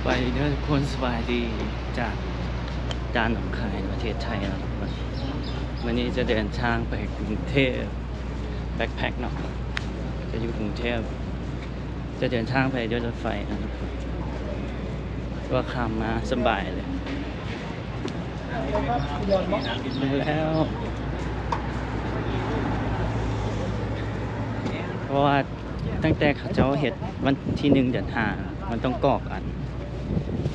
ສະບາຍດີເດີທຸກຄົນ, ສະບາຍດີຈາກດ່ານໜອງຄາຍ ປະເທດໄທເນາະ. ມື້ນີ້ຈະເດີນທາງໄປກຸງເທບ ແບັກແພັກເນາະ, ຈະຢູ່ກຸງເທບ ຈະເດີນທາງໄປດ້ວຍລົດໄຟເນາະ, ແຕ່ວ່າຂ້າມມາສະບາຍເລີຍ. ມາແລ້ວ ເພາະວ່າຕັ້ງແຕ່ເຂົາເຈົ້າເຮັດວັນທີໜຶ່ງເດືອນຫ້າ ມັນຕ້ອງກອກອັນ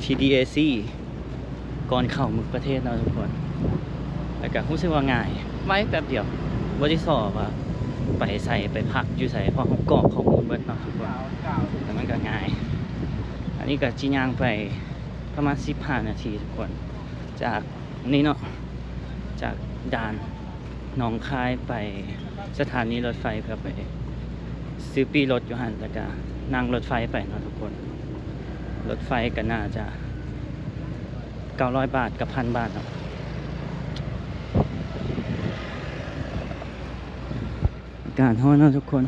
ທີດີເອຊີ ກ່ອນເຂົ້າເມືອງປະເທດເນາະທຸກຄົນ. ແລ້ວກະຮູ້ສຶກວ່າງ່າຍ ໄວແປັບດຽວ, ບໍ່ໄດ້ຊໍວ່າໄປໃສ ໄປພັກຢູ່ໃສ ເພາະເຮົາກອກຂໍ້ມູນເບິດເນາະທຸກຄົນ, ແລ້ວມັນກະງ່າຍ. ອັນນີ້ກະຊິຍ່າງໄປປະມານສິບຫ້ານາທີທຸກຄົນ ຈາກນີ້ເນາະ, ຈາກດ່ານໜອງຄາຍໄປສະຖານີລົດໄຟ ເພື່ອໄປຊື້ປີ້ລົດຢູ່ຫັ້ນ ແລ້ວກະນັ່ງລົດໄຟໄປເນາະທຸກຄົນ. ລົດໄຟກະໜ້າຈະ ເກົ້າຮ້ອຍບາດກັບພັນບາດເນາະ. ອາກາດຮ້ອນເນາະທຸກຄົນ.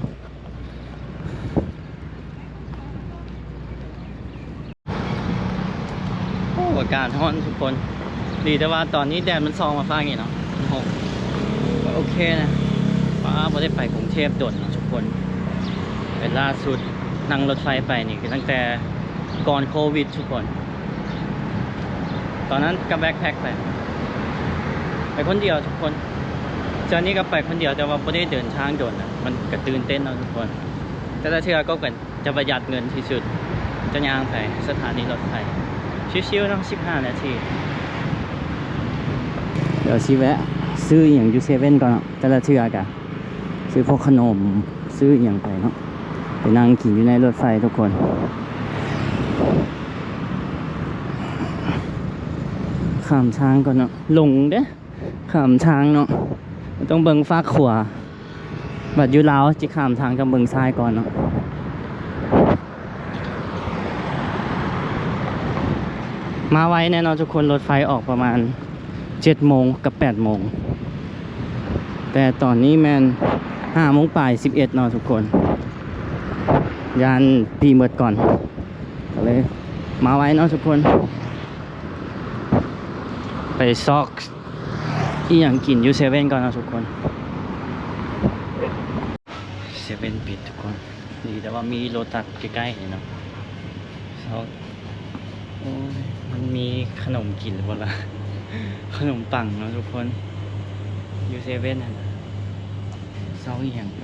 ໂອ້ ອາກາດຮ້ອນທຸກຄົນ, ດີແຕ່ວ່າຕອນນີ້ແດດມັນສ່ອງມາຟາກນີ້ເນາະ, ມັນຫົກ ກໍໂອເຄນະ. ປ້າ ບໍ່ໄດ້ໄປກຸງເທບດົນເນາະທຸກຄົນ, ເວລາສຸດ ນັ່ງລົດໄຟໄປນີ້ ຕັ້ງແຕ່ກ່ອນໂຄວິດທຸກຄົນ. ຕອນນັ້ນກໍແບັກແພັກໄປ ໄປຄົນດຽວທຸກຄົນ. ເທື່ອນີ້ກໍໄປຄົນດຽວ ແຕ່ວ່າບໍ່ໄດ້ເດີນທາງດົນນະ, ມັນກໍຕື່ນເຕັ້ນເນາະທຸກຄົນ. ແຕ່ລະເທື່ອກໍ ຈະປະຢັດເງິນທີ່ສຸດ, ຈະຍ່າງໄປສະຖານີລົດໄຟ ຊິວໆເນາະ ສິບຫ້ານາທີ. ດຽວຊິແວະຊື້ອີ່ຫຍັງຢູ່ເຊເວັ່ນກ່ອນເນາະ, ແຕ່ລະເທື່ອກະຊື້ພວກຂະໜົມ ຊື້ອີ່ຫຍັງໄປເນາະ, ໄປນັ່ງກິນຢູ່ໃນລົດໄຟທຸກຄົນ. ຂ້າມທາງກ່ອນເນາະ, ຫຼົງເດ້. ຂ້າມທາງເນາະ ຕ້ອງເບິ່ງຟາກຂວາ, ບັດຢູ່ລາວຊິຂ້າມທາງຕ້ອງເບິ່ງຊ້າຍກ່ອນເນາະ. ມາໄວແນ່ເນາະທຸກຄົນ, ລົດໄຟອອກປະມານເຈັດໂມງກັບແປດໂມງ, ແຕ່ຕອນນີ້ແມ່ນຫ້າໂມງປາຍສິບເອັດເນາະທຸກຄົນ, ຢ້ານປີ້ໝົດກ່ອນ ກໍເລີຍມາໄວເນາະທຸກຄົນ. ໄປຊອກ ອີ່ຫຍັງກິນຢູ່ເຊເວັ່ນກ່ອນເນາະທຸກຄົນ. ເຊເວັ່ນປິດທຸກຄົນ, ດີແຕ່ວ່າມີໂລຕັສໃກ້ໆນີ້ເນາະ. ຊອກ ໂອ້ຍ ມັນມີຂະໜົມກິນຫຼືບໍ່ລະ? ຂະໜົມປັງເນາະທຸກຄົນ ຢູ່ເຊເວັ່ນຫັ້ນນະ. ຊອກອີ່ຫຍັງໄປ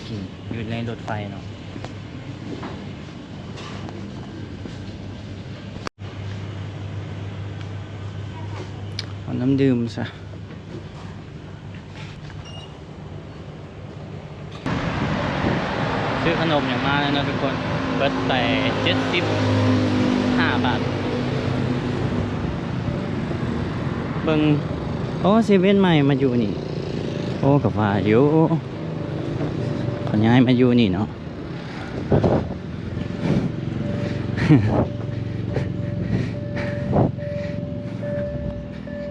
ກິນຢູ່ໃນລົດໄຟເນາະ. ເອົານ້ຳດື່ມຊະ. ຊື້ຂະໜົມຫຍັງມາແລ້ວເນາະທຸກຄົນ, ເບິດໄປເຈັດສິບຫ້າບາດ. ເບິ່ງ ໂອ້ ເຊເວັ່ນໃໝ່ມາຢູ່ນີ້. ໂອ້ ກໍວ່າຢູ່ ເຂົາຍ້າຍມາຢູ່ນີ້ເນາະ.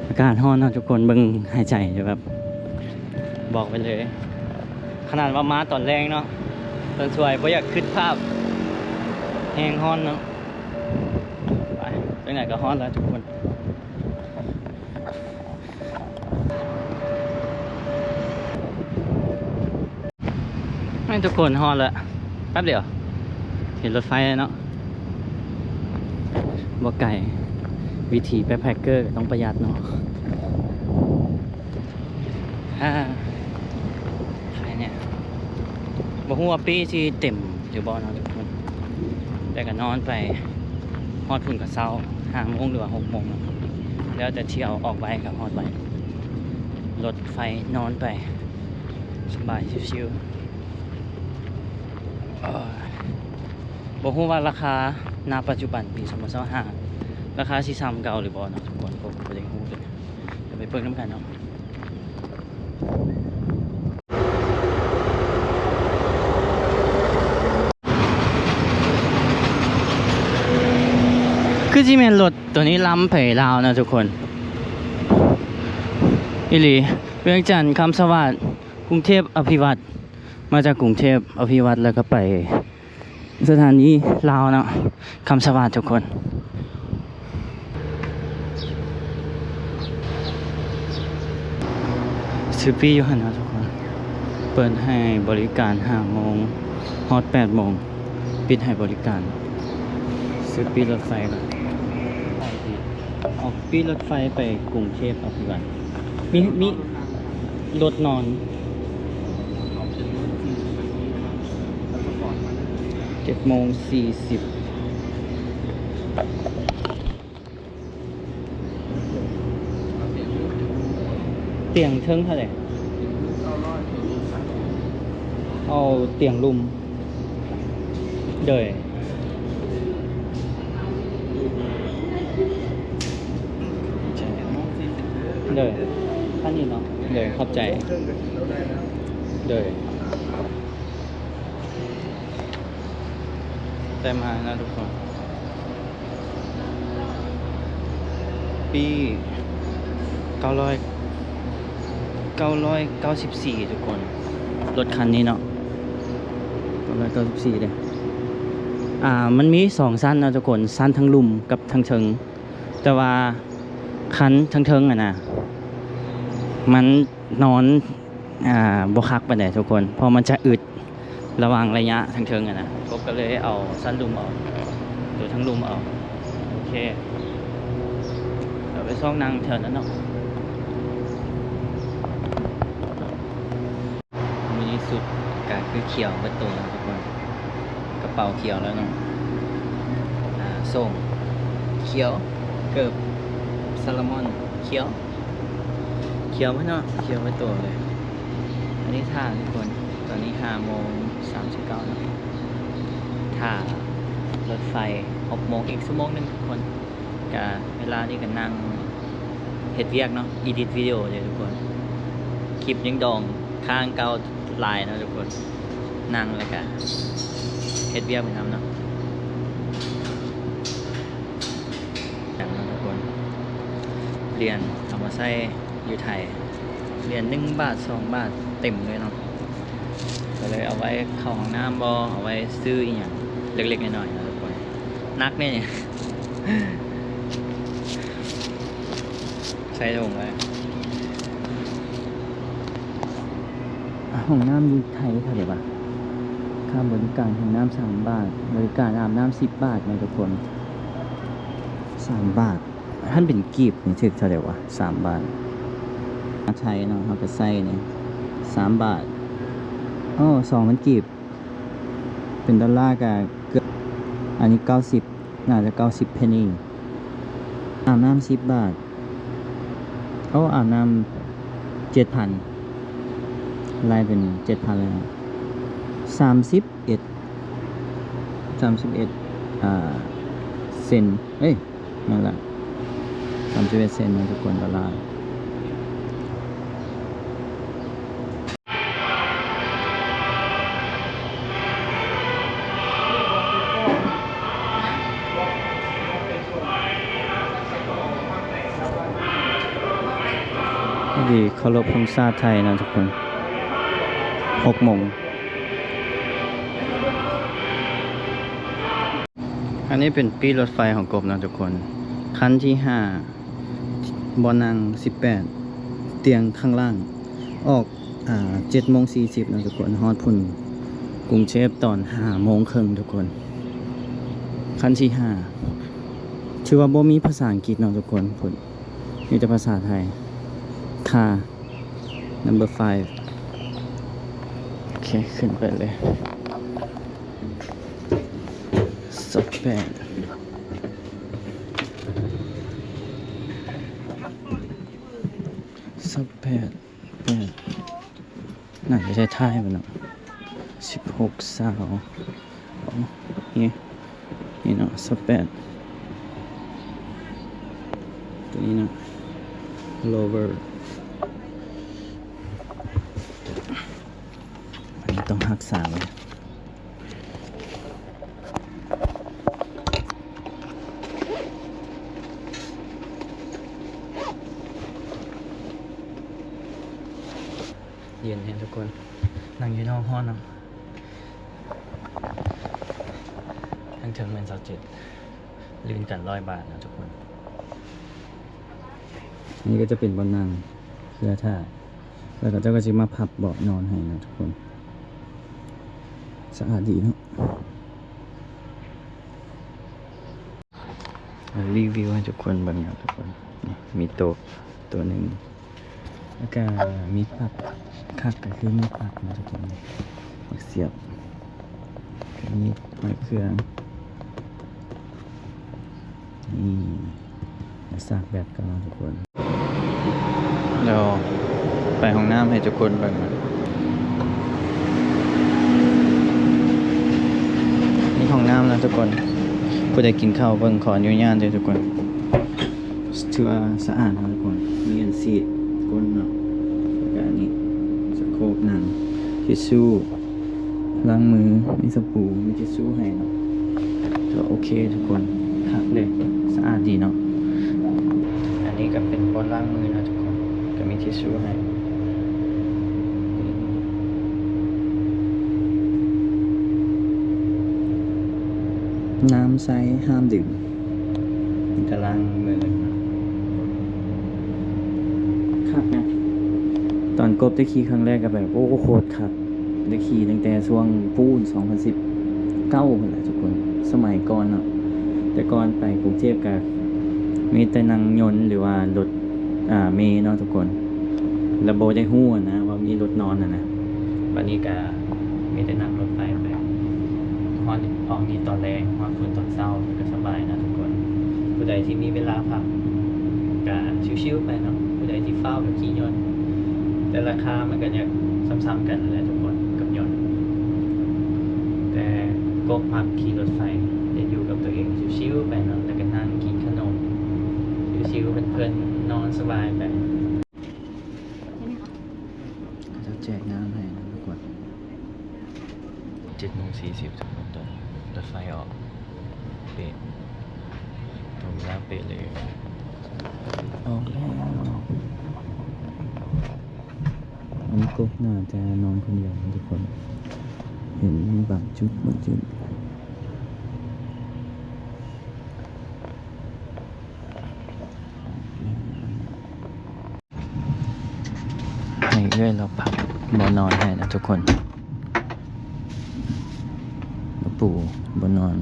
ອາກາດຮ້ອນເນາະທຸກຄົນ, ເບິ່ງຫາຍໃຈແບບ ບອກໄປເລີຍ, ຂະໜາດວ່າມາຕອນແລງເນາະ ຕອນສວຍບໍ່ຢາກຄິດພາບ, ແຮງຮ້ອນເນາະ. ໄປ ຈັ່ງໃດກໍຮ້ອນແລ້ວທຸກຄົນ. ແມ່ນທຸກຄົນ, ຮອດແລ້ວ ແປັບດຽວເຫັນລົດໄຟແລ້ວເນາະ. ບໍ່ໄກ, ວິຖີແບັກແພັກເກີກໍຕ້ອງປະຢັດເນາະ. ອາ ໃຄແນ່. ບໍ່ຮູ້ວ່າປີ້ຊິເຕັມຢູ່ບໍ່ເນາະທຸກຄົນ, ແຕ່ກໍນອນໄປ ຮອດພຸ້ນກໍເຊົ້າ ຫ້າໂມງ ຫຼືວ່າຫົກໂມງເນາະ, ແລ້ວແຕ່ຖ້ຽວ ອອກໄວກໍຮອດໄວ. ລົດໄຟນອນໄປ ສະບາຍຊິວໆ. ເອີ ບໍ່ຮູ້ວ່າລາຄາ ນະປັດຈຸບັນປີສອງພັນຊາວຫ້າ ລາຄາຊິສ່ຳເກົ່າຫຼືບໍ່ເນາະທຸກຄົນ, ກໍບໍ່ໄດ້ຮູ້ເລີຍ. ດຽວໄປເບິ່ງນຳກັນເນາະ. ຄືຊິແມ່ນລົດໂຕນີ້ລຳໄປລາວນະທຸກຄົນ. ອີ່ຫຼີ, ວຽງຈັນ ຄຳສະຫວາດ, ກຸງເທບ ອະພິວັດ, ມາຈາກກຸງເທບ ອະພິວັດ ແລ້ວກໍໄປ ສະຖານີລາວເນາະ ຄຳສະຫວາດທຸກຄົນ. ຊື້ປີ້ຢູ່ຫັ້ນເນາະທຸກຄົນ. ເປີດໃຫ້ບໍລິການຫ້າໂມງ ຮອດແປດໂມງ ປິດໃຫ້ບໍລິການ. ຊື້ປີ້ລົດໄຟກ່ອນ. ເອົາປີ້ລົດໄຟໄປກຸງເທບເອົາຄືກັນ. ມີ ມີລົດນອນ. ເຈັດໂມງສີ່ສິບ. ຕຽງເທິງເທົ່າໃດ? ເອົາຕຽງລຸ່ມ. ໂດຍ ໂດຍ ອັນນີ້ເນາະ. ໂດຍ ຂອບໃຈ. ໂດຍ ໄດ້ມາແລ້ວທຸກຄົນ. ປີ້ເກົ້າຮ້ອຍ ເກົ້າຮ້ອຍເກົ້າສິບສີ່ທຸກຄົນ. ລົດຄັນນີ້ເນາະ ເກົ້າຮ້ອຍເກົ້າສິບສີ່ເດ້. ອ່າ ມັນມີສອງຊັ້ນເນາະທຸກຄົນ ຊັ້ນທາງລຸ່ມກັບທາງເທິງ. ແຕ່ວ່າຄັນທາງເທິງຫັ້ນນະ ມັນນອນ ອ່າ ບໍ່ຄັກປານໃດທຸກຄົນ ເພາະມັນຈະອຶດ ລະຫວ່າງໄລຍະທາງເທິງຫັ້ນນະ. ກົບກໍເລີຍເອົາຊັ້ນລຸ່ມເອົາ ໂຕທາງລຸ່ມເອົາ. ໂອເຄ ດຽວໄປຊອກນັ່ງແຖວນັ້ນເນາະ. ມື້ນີ້ສຸດກໍຄືຂຽວເບິດໂຕແລ້ວທຸກຄົນ. ກະເປົາຂຽວແລ້ວເນາະ. ອ່າ ໂສ້ງຂຽວ ເກີບຊາລາມອນຂຽວ. ຂຽວໝົດເນາະ ຂຽວໝົດໂຕເລີຍ. ອັນນີ້ຖ້າທຸກຄົນ ຕອນນີ້ຫ້າໂມງສາມສິບເກົ້າເນາະ. ຖ້າລົດໄຟຫົກໂມງ ອີກຊົ່ວໂມງໜຶ່ງທຸກຄົນ. ກະເວລານີ້ກະນັ່ງເຮັດວຽກເນາະ ອີດິດວິດີໂອເດ້ທຸກຄົນ. ຄລິບຍັງດອງຄ້າງເກົ່າຫຼາຍເນາະທຸກຄົນ. ນັ່ງແລ້ວກະເຮັດວຽກໄປນຳເນາະ. ຈັ່ງເນາະທຸກຄົນ ຫຼຽນເອົາມາໃສ່ຢູ່ໄທ ຫຼຽນໜຶ່ງບາດ ສອງບາດເຕັມເລີຍເນາະ. ກໍເລີຍເອົາໄວ້ເຂົ້າຫ້ອງນ້ຳບໍ ເອົາໄວ້ຊື້ອີ່ຫຍັງເລັກໆນ້ອຍໆເນາະທຸກຄົນ. ໜັກເດ້ນີ້ ໃສ່ຖົງໄວ້. ຫ້ອງນ້ຳຢູ່ໄທເທົ່າໃດວະ? ຄ່າບໍລິການຫ້ອງນ້ຳສາມບາດ ບໍລິການອາບນ້ຳສິບບາດເນາະທຸກຄົນ. ສາມບາດ ຄັນເປັນກີບນີ້ຖືກເທົ່າໃດວະ? ສາມບາດ. ມາໄທເນາະ ເຮົາກໍໃສ່ນີ້ ສາມບາດ. ໂອ້ ສອງພັນກີບ ເປັນດອນລາກໍເກືອບ ອັນນີ້ເກົ້າສິບ ໜ້າຈະເກົ້າສິບເພນນີ. ອາບນ້ຳສິບບາດ. ໂອ້ ອາບນ້ຳເຈັດພັນ ໄລ່ເປັນເຈັດພັນແລ້ວ. ສາມສິບເອັດ ສາມສິບເອັດ ອ່າ ເຊັນ ເອີຍ ນັ້ນລະ ສາມສິບເອັດເຊັນເນາະທຸກຄົນ ດອນລາ. ພໍດີເຄົາລົບຮົງຊາດໄທເນາະທຸກຄົນ ຫົກໂມງ. ອັນນີ້ເປັນປີ້ລົດໄຟຂອງກົບເນາະທຸກຄົນ. ຄັນທີຫ້າ ບ່ອນນັ່ງສິບແປດ ຕຽງຂ້າງລ່າງ ອອກ ອ່າ ເຈັດໂມງສີ່ສິບເນາະທຸກຄົນ ຮອດພຸ້ນກຸງເທບຕອນຫ້າໂມງເຄິ່ງທຸກຄົນ. ຄັນທີຫ້າ ຖືວ່າບໍ່ມີພາສາອັງກິດເນາະທຸກຄົນ ພຸ້ນ ມີແຕ່ພາສາໄທ. ທ່າ number five. ໂອເຄ ຂຶ້ນໄປເລີຍ. ຊາວແປດ ຊາວແປດ ແປດ ໜ້າຈະໄດ້ຖ່າຍໄວ້ເນາະ. ສິບຫົກ ຊາວ ນີ້ ນີ້ເນາະ ຊາວແປດ ໂຕນີ້ເນາະ lower. ອັນນີ້ຕ້ອງຮັກສາໄວ້. ເຢັນແຮງທຸກຄົນ ນັ່ງຢູ່ນອກຮ້ອນເນາະ. ທາງເທິງແມ່ນຊາວເຈັດ ລື່ນກັນຮ້ອຍບາດເນາະທຸກຄົນ. ອັນນີ້ກໍຈະເປັນບ່ອນນັ່ງເພື່ອຖ້າ ແລ້ວກໍເຈົ້າກໍຊິມາພັບເບາະນອນໃຫ້ນະທຸກຄົນ. ສະອາດດີເນາະ. ຣີວິວໃຫ້ທຸກຄົນເບິ່ງເນາະທຸກຄົນ. ນີ້ມີໂຕະໂຕະໜຶ່ງ ແລ້ວກະມີປັກ ຄັກກໍຄືມີປັກເນາະທຸກຄົນ. ປັກສຽບ ມີຫ້ອຍເຄື່ອງ. ນີ້ ສາກແບັດກ່ອນເນາະທຸກຄົນ. ແລ້ວໄປຫ້ອງນ້ຳໃຫ້ທຸກຄົນເບິ່ງ. ນີ້ຫ້ອງນ້ຳນະທຸກຄົນ. ຜູ້ໃດກິນເຂົ້າເບິ່ງ ຂໍອະນຸຍາດເດີທຸກຄົນ. ຖືວ່າສະອາດເນາະທຸກຄົນ. ມີອັນສີດກົ້ນເນາະ ແລ້ວກະອັນນີ້ ສະໂຄບໜັງ ທິດຊູ ລ້າງມື ມີສະປູ ມີທິດຊູໃຫ້ເນາະ. ກໍໂອເຄທຸກຄົນ ຄັກເລີຍ ສະອາດດີເນາະ. ອັນນີ້ກໍເປັນບ່ອນລ້າງມືເນາະທຸກຄົນ ກໍມີທິດຊູໃຫ້. ນ້ຳໃສຫ້າມດື່ມ ກະລ້າງມື. ຄັກນະ ຕອນກົບໄດ້ຂີ່ຄັ້ງແລກກໍແບບ ໂອ້ ໂຄດຄັກ. ໄດ້ຂີ່ຕັ້ງແຕ່ຊ່ວງປູ້ນ ສອງພັນສິບເກົ້າພຸ້ນແຫຼະທຸກຄົນ. ສະໄໝກ່ອນເນາະ ແຕ່ກ່ອນໄປກຸງເທບກໍມີແຕ່ນັ່ງຍົນ ຫຼືວ່າລົດ ອ່າ ເມເນາະທຸກຄົນ. ແລ້ວບໍ່ໄດ້ຮູ້ນະວ່າມີລົດນອນຫັ້ນນະ. ບາດນີ້ກະມີແຕ່ນັ່ງລົດໄຟໄປ ຮອດອອກນີ້ຕອນແລງ ຮອດພຸ້ນຕອນເຊົ້າ ມັນກະສະບາຍນະທຸກຄົນ. ຜູ້ໃດທີ່ມີເວລາພັກກະຊິວໆໄປເນາະ ຜູ້ໃດທີ່ຟ້າວກະຂີ່ຍົນ. ແຕ່ລາຄາມັນກະຢາກສ່ຳໆກັນຫັ້ນແຫຼະທຸກຄົນ ກັບຍົນ. ແຕ່ກົບມັກຂີ່ລົດໄຟ ໄດ້ຢູ່ກັບຕົວເອງ ຊິວໆໄປເນາະ ແລ້ວກະນັ່ງກິນຂະໜົມ ຊິວໆເພີນໆ ນອນສະບາຍໄປ. ເຂົາເຈົ້າແຈກນ້ຳໃຫ້ນະທຸກຄົນ. ເຈັດໂມງສີ່ສິບທຸກຄົນ ຕອນລົດໄຟອອກ ເປະ ຕົງເວລາເປະເລີຍ. ອອກແລ້ວ. ອັນນີ້ກົບໜ້າຈະນອນຄົນດຽວນະທຸກຄົນ. ເຫັນບາງຈຸດ ບາງຈຸດ. ໃຫ້ເອື້ອຍລາວພັບບ່ອນນອນໃຫ້ນະທຸກຄົນ. ລາວປູບ່ອນນອນ.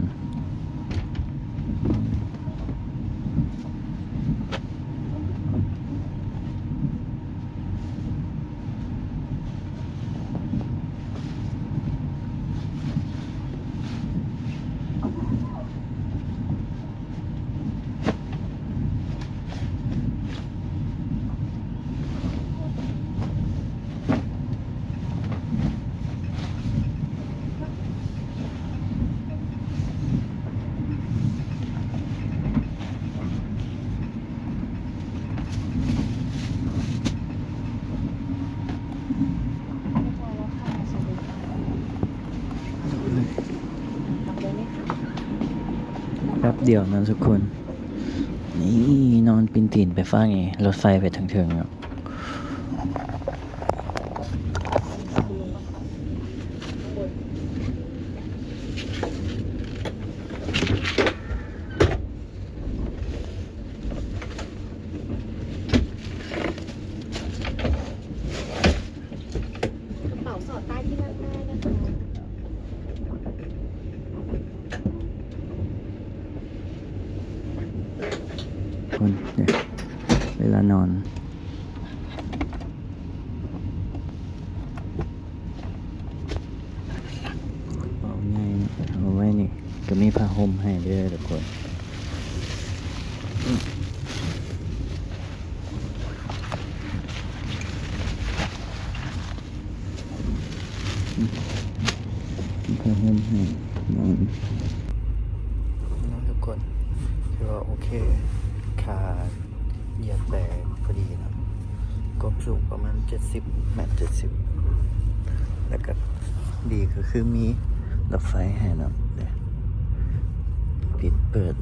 ແປັບດຽວນະທຸກຄົນ. ນີ້ນອນປິ່ນຕີນໄປຟາກນີ້ ລົດໄຟໄປເທິງໆເນາະ. กระเป๋าสอดใต้ที่นั่งได้นะคะ ຄົນເດ ເວລານອນ ເອົາໃຫຍ່ເອົາໄວ້ນີ້ ກໍມີຜ້າຫົ່ມໃຫ້ເດີທຸກຄົນ. ມີຜ້າຫົ່ມໃຫ້ນອນເນາະທຸກຄົນ. ຖືວ່າໂອເຄ ຄ່າຢຽບແປພໍດີເນາະ. ຄວາມສູງປະມານເຈັດສິບແມັດ ເຈັດສິບ ແລ້ວກະດີກໍຄືມີລັກໄຟໃຫ້ເນາະ ເດ ປິດເປີດ